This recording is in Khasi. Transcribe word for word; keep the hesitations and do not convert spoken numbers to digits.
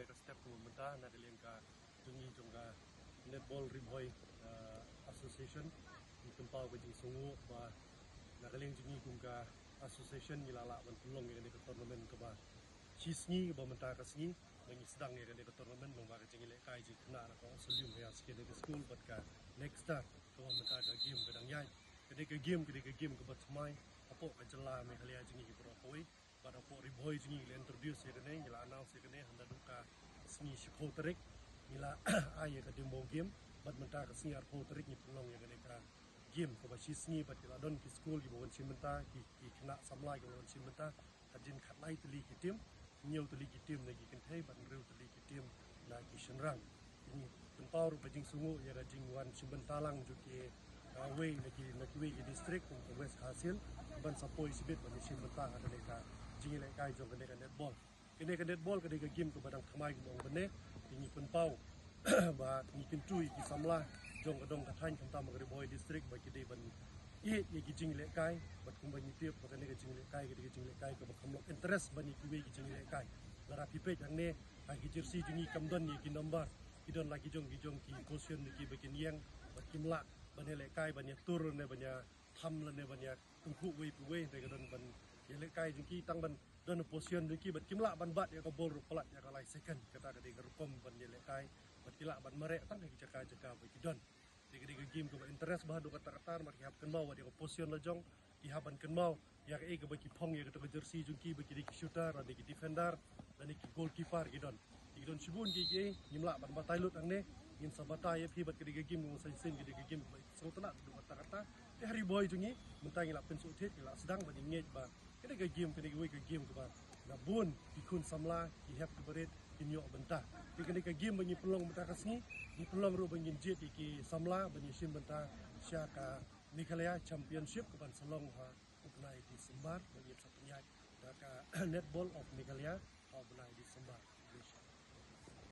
ka step kaba mynta na ka liang ka jong ngi jong ka Netball Ri Bhoi, uh, Association. Ngi pynpaw ka jingsngewnguh ba na ka liang jong ngi kum ka association ngi la lah ban pynlong ïa kane ka tournament kaba shi sngi kaba mynta ka sngi ba ngi sdang ïa kane ka tournament long ba ka jingïalehkai jingkhynnah na ka Auxilium Higher Secondary School bad ka Next Star kaba mynta ka game ka dang ïaid. Kane ka game kane ka game kaba thymmai hapoh ka jylla Meghalaya jong ngi baroh kawei. Bad hapoh Ri Bhoi jong ngi la introduce ïa kane, ngi la announce ïa kane hynda duh ka sngi shiphew tarik. Ngi la ai ïa ka demo game bad mynta ka sngi arphew tarik ngi pynlong ïa kane ka game kaba shi sngi bad ki la don ki skul kiba wan shim bynta, ki ki khynnah samla kiba wan shim bynta. Ka jin khatlai tylli ki team, hynñiew tylli ki team na ki kynthei bad hynriew tylli ki team na ki shynrang. Ngi pynpaw ruh ka jingsngewnguh ïa ka jingwan shim bynta lang jong ki, uh, wei na ki, na kiwei ki district kum ka West Khasi Hills ban sa poi shibit ban shim bynta ha kane ka jingïalehkai jong kane ka netball. Kane ka netball ka dei ka game kaba dang thymmai kaba ong bane. Ngi pynpaw ba ngi kyntu ïa ki samla jong ka dong ka thaiñ khamtam ka Ri Bhoi District ba ki dei ban ïeit ïa ki jingïalehkai bad kumba ngi tip ba kane ka jingïalehkai ka dei ka jingïalehkai kaba kham long interest ban ïa kiwei ki jingïalehkai. Lada phi peit hangne ha ki jersey jong ngi kam don ïa ki number, ki don la ki jong ki jong ki position ki ba kin ïeng bad kim lah ban ïalehkai ban ïatur ne ban ïatham lane ban ïatyngkhuh wei pa wei. Te ka don ban ïalehkai jong ki tang ban don position jong ki bad kim lah ban bat ïa ka ball ruh palat ïa ka lai second. Kata ka dei ka rukom ban ïalehkai bad ki lah ban mareh tang ha ki jaka jaka ba ki don. Te ka dei ka game kaba interest bha haduh katta katta namar ki hap kynmaw wat ïa ka position la jong, ki hap ban kynmaw ïa kaei kaba ki phong ïa kata ka jersey jong ki ba ki dei ki shooter lane ki defender lane ki goalkeeper ki don. Ki don shibun ki, ki ngim lah ban batai lut hangne. Ngin sa batai ïa phi bad ka dei ka game kaba sa shisien ka dei ka game kaba sngewtynnat haduh katta katta. Te ha Ri Bhoi jong ngi mynta ngi la pynsngewthuh ngi la sdang ban ïa ngeit ba ka dei ka game ka dei kawei ka game kaba na bun ki khun samla ki hep ki barit kin ïoh bynta. Te ka dei ka game ba ngi pynlong mynta ka sngi, ngi pynlong ruh ba ngin jied ïa ki samla ban ïa shim bynta sha ka Meghalaya Championship kaban sa long ha u bnai December ba ngin sa pynïaid da ka Netball of Meghalaya ha u bnai December.